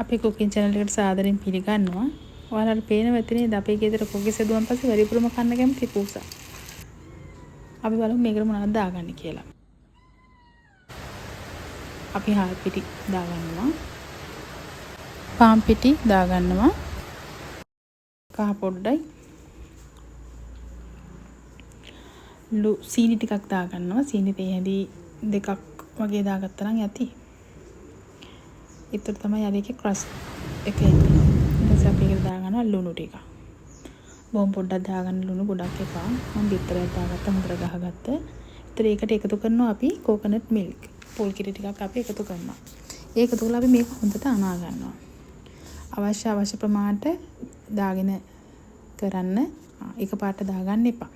අපේ cooking channel එකට සාදරයෙන් පිළිගන්නවා. ඔයාලට පේනව ඇති නේද අපේ ගෙදර කොකිස් හැදුවන් පස්සේ වැඩිපුරම කන්න කැමති පූසා. අපි බලමු මේකට මොනවද දාගන්නේ කියලා. අපි හාල් පිටි දාගන්නවා. පාන් පිටි දාගන්නවා. කහ පොඩ්ඩයි. සීනි ටිකක් දාගන්නවා. සීනි තේ හැඳි දෙකක් වගේ දාගත්තා නම් ඇති. ඒතර තමයි අර එකේ ක්‍රස් එක එන්නේ. ඊට පස්සේ අපි ඒකට දාගන්නවා ලුණු ටික. බොහොම පොඩ්ඩක් දාගන්න ලුණු ගොඩක් එපා. මම බිත්තරයක් දාගත්තා හොඳට ගහගත්ත. ඒතර ඒකට එකතු කරනවා අපි කෝකනට් මිල්ක්. පොල් කිරි ටිකක් අපි එකතු කරනවා. ඒ එකතු කරලා අපි මේක හොඳට අනා ගන්නවා. අවශ්‍ය අවශ්‍ය ප්‍රමාණයට දාගෙන කරන්න එකපාරට දාගන්න එපා.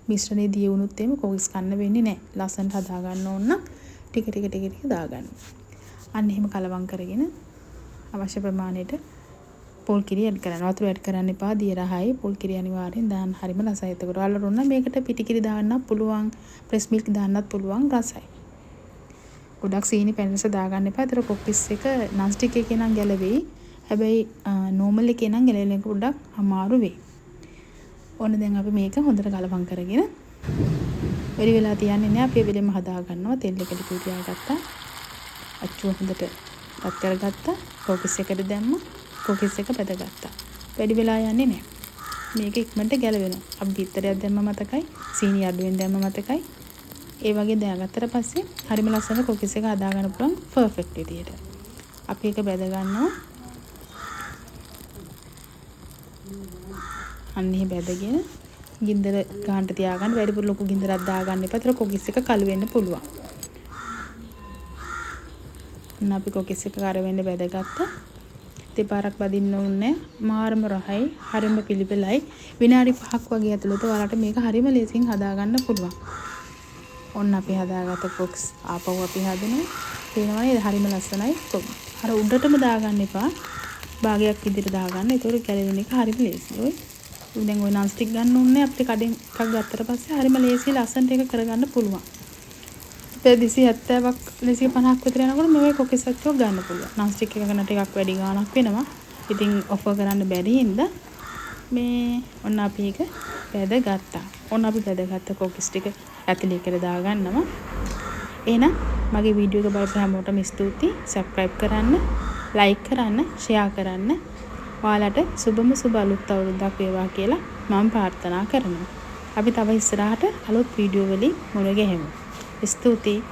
මිශ්‍රණය දිය වුණොත් එහෙම කොකිස් කන්න වෙන්නේ නැහැ. ලස්සනට හදා ගන්න ඕන නම් ටික ටික ටික ටික දාගන්න. අන්න එහෙම කලවම් කරගෙන අවශ්‍ය ප්‍රමාණයට පොල් කිරි ඇඩ් කරන්න. වතුර ඇඩ් කරන්න එපා. දිය රහයි. පොල් කිරි අනිවාර්යෙන් දාන්න හරිම රසයි. එතකොට ඔයාලට ඕන නම් මේකට පිටි කිරි දාන්නත් පුළුවන්. ප්‍රෙස් මිල්ක් දාන්නත් පුළුවන් රසයි. ගොඩක් සීනි පැණි රස දාගන්න එපා. ඒතර කොකිස් එක නන් ස්ටික් එකේ නම් ගැලවෙයි. හැබැයි නෝමල් එකේ නම් ගැලවෙන එක පොඩ්ඩක් අමාරු වෙයි. ඔන්න දැන් අපි මේක හොඳට කලවම් කරගෙන වැඩි වෙලා තියන්නේ නෑ. අපි ඒ වෙලෙම හදා ගන්නවා. තෙල් එක ලිපේ තියාගත්තා. අච්චුව හොඳට රත් කරගත්තා. කොකිස් එකට දැම්මා. කොකිස් එක බැදගත්තා. වැඩි වෙලා යන්නේ නෑ. මේක ඉක්මනට ගැලවෙනවා. අපි බිත්තරයක් දැම්ම මතකයි. සීනි අඩුවෙන් දැම්ම මතකයි. ඒ වගේ දාගත්තට පස්සේ හරිම ලස්සන කොකිස් එක හදා ගන්න පුළුවන් පර්ෆෙක්ට් විදියට. අපි ඒක බැද ගන්නවා. අන්න එහෙ බැදගෙන ගින්දර ගානට තියාගන්න. වැඩිපුර ලොකු ගින්දරක් දාගන්න එපා. ඒතර කොකිස් එක කළු වෙන්න පුළුවන්. ඔන්න අපි කොකිස් එක කර වෙන්න බැදගත්තා. දෙපාරක් බදින්න ඕනේ. මාරම රහයි, හරිම පිළිවෙලයි. විනාඩි 5ක් වගේ ඇතුළත ඔයාලට මේක හරිම ලේසියෙන් හදාගන්න පුළුවන්. ඔන්න අපි හදාගත්ත කොකිස් ආපහු අපි හදනවා. පේනවා නේද? හරිම ලස්සනයි. අර උඩටම දාගන්න එපා. භාගයක් විදිහට දාගන්න. ඒතකොට ගැලවෙන එක හරිම ලේසියි. ඔය දැන් ඔය නන් ස්ටික් ගන්න ඕනේ අපිට කඩෙන් එකක් ගත්තට පස්සේ හරිම ලේසියි ලස්සනට ඒක කරගන්න පුළුවන්. 270ක් 250ක් විතර යනකොට මේ වගේ කොකිස් අච්චුවක් ගන්න පුළුවන්. නන් ස්ටික් එකක නම් ටිකක් වැඩි ගාණක් වෙනවා. ඉතින් ඔෆර් කරන්න බැරි හින්දා මේ ඔන්න අපි ඒක බැදගත්තා. ඔන්න අපි බැදගත්ත කොකිස් ටික ඇතුලේ එකට දාගන්නවා. එහෙනම් මගේ වීඩියෝ එක බලපු හැමෝටම ස්තුතියි. සබ්ස්ක්‍රයිබ් කරන්න, ලයික් කරන්න, ෂෙයා කරන්න. ඔයාලට සුබම සුබ අලුත් අවුරුද්දක් වේවා කියලා මම ප්‍රාර්ථනා කරනවා. අපි තව ඉස්සරහට අලුත් වීඩියෝ වලින් මුණ ගැහෙමු. ස්තුතියි.